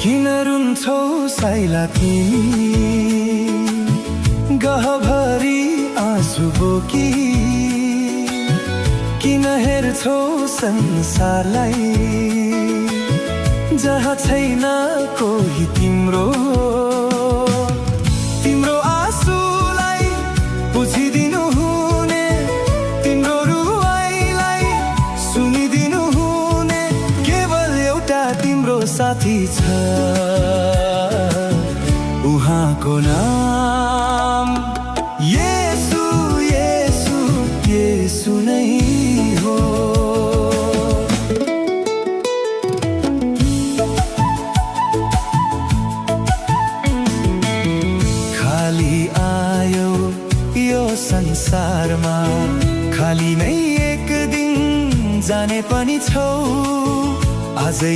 किन रुन्छौ साइला तिमी गहभरि आँसु बोकी किन हेर्छौ संसारलाई जहाँ छैन कोही तिम्रो तिम्रो आँसुलाई बुझिदिनु हुने तिम्रो रुवाईलाई सुनिदिनु हुने केवल एउटा तिम्रो साथी छ उहाँको नाम येशू येशू येशू नै हो। खाली आयो यो संसारमा खाली नै एक दिन जाने पनि छौ आजै